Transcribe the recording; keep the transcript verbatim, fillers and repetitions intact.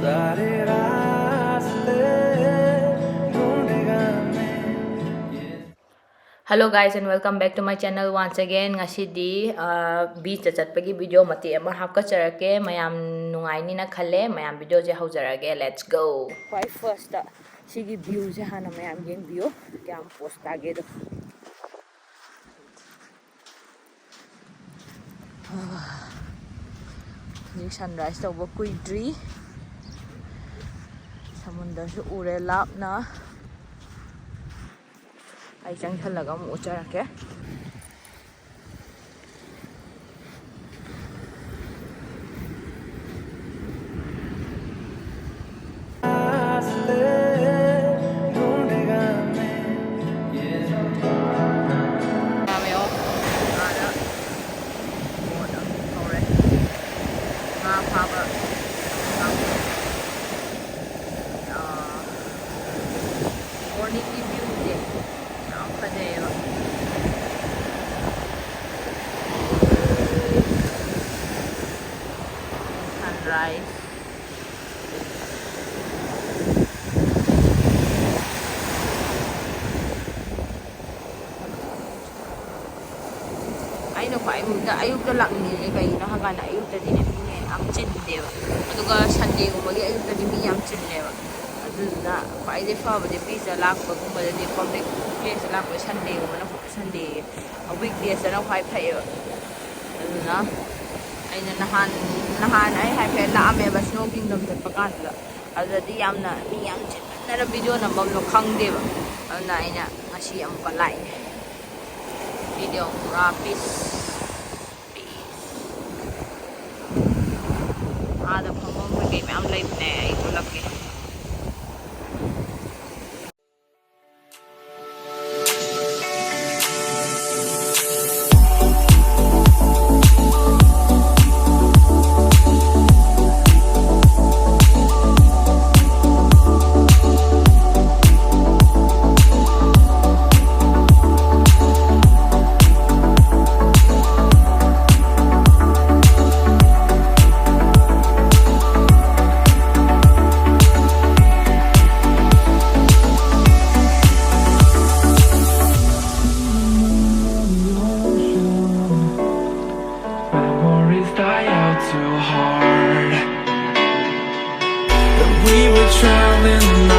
सारे रास्ते ढूंढेगा मैं। Hello guys and welcome back to my channel once again. ꯉꯁꯤꯗꯤ beachꯇ ꯆꯠꯄꯒꯤ video ꯃꯇꯦꯛ ꯑꯃ ꯍꯥꯞꯀꯠꯆꯔꯛꯀꯦ꯫ ꯃꯌꯥꯝ ꯅꯨꯡꯉꯥꯏꯅꯤꯅ ꯈꯜꯂꯦ꯫ ꯃꯌꯥꯝ videoꯁꯦ ꯍꯧꯖꯔꯒꯦ꯫ Let's go. ꯈ꯭ꯋꯥꯏ firstꯇ ꯁꯤꯒꯤ viewꯁꯦ ꯍꯥꯟꯅ ꯃꯌꯥꯝ ꯌꯦꯡꯕꯤꯌꯨ, ꯀꯌꯥꯝ pose ꯇꯥꯒꯦꯗꯣ꯫ ꯍꯧꯖꯤꯛ sunrise ꯇꯧꯕ ꯀꯨꯏꯗ꯭ꯔꯤ꯫ ꯁꯃꯨꯟꯗ꯭ꯔꯁꯨ ꯎꯔꯦ ꯂꯥꯞꯅ꯫ ꯑꯩ ꯆꯪꯁꯜꯂꯒ ꯑꯃꯨꯛ ꯎꯠꯆꯔꯛꯀꯦ꯫ ꯉꯥ ꯐꯥꯕ ꯀꯥꯡꯕꯨ꯫ ꯑꯥ, morningꯒꯤ viewꯁꯦ ꯌꯥꯝ ꯐꯖꯩꯌꯦꯕ꯫ Sunrise꯫ ꯑꯩꯅ ꯈ꯭ꯋꯥꯏ ꯑꯌꯨꯛꯇ, ꯑꯌꯨꯛꯇ ꯂꯥꯛꯅꯤꯡꯉꯦ꯫ ꯀꯩꯒꯤꯅꯣ ꯍꯥꯏꯀꯥꯟꯗ ꯑꯌꯨꯛꯇꯗꯤꯅꯦ ꯃꯤ ꯌꯥꯝ ꯆꯤꯟꯗꯦꯕ, ꯑꯗꯨꯒ Sundayꯒꯨꯝꯕꯒꯤ ꯑꯌꯨꯛꯇꯗꯤ ꯃꯤ ꯌꯥꯝ ꯆꯤꯜꯂꯦꯕ꯫ ꯑꯗꯨꯗꯨꯅ ꯈ꯭ꯋꯥꯏꯗꯩ ꯐꯕꯗꯤ beachꯇ ꯂꯥꯛꯄꯒꯨꯝꯕꯗꯗꯤ, public placeꯇ ꯂꯥꯛꯄ Sundayꯒꯨꯝꯕꯅ, Sundayꯒꯤ weekdaysꯇꯅ ꯈ꯭ꯋꯥꯏ ꯐꯩꯌꯦꯕ꯫ ꯑꯗꯨꯅ ꯑꯩꯅ ꯅꯍꯥꯟ, ꯅꯍꯥꯟ ꯑꯩ ꯍꯥꯏꯐꯦꯠ ꯂꯥꯛꯑꯝꯃꯦꯕ Snow Kingdom ꯆꯠꯄ ꯀꯥꯟꯗꯨꯗ꯫ ꯑꯗꯨꯗꯗꯤ ꯌꯥꯝꯅ ꯃꯤ ꯌꯥꯝ ꯆꯤꯟꯃꯟꯗꯅ video ꯅꯝꯐꯝꯗꯣ ꯈꯪꯗꯦꯕ꯫ ꯑꯗꯨꯅ ꯑꯩꯅ ꯉꯁꯤ ꯑꯃꯨꯛꯀ ꯂꯥꯛꯏꯅꯦ꯫ Video ꯄꯨꯔꯥ peace, peace꯫ ꯑꯥꯗ ꯐꯝꯐꯝ ꯀꯩꯀꯩ ꯃꯌꯥꯝ ꯂꯩꯕꯅꯦ, ꯑꯩ ꯎꯠꯂꯛꯀꯦ꯫ We were traveling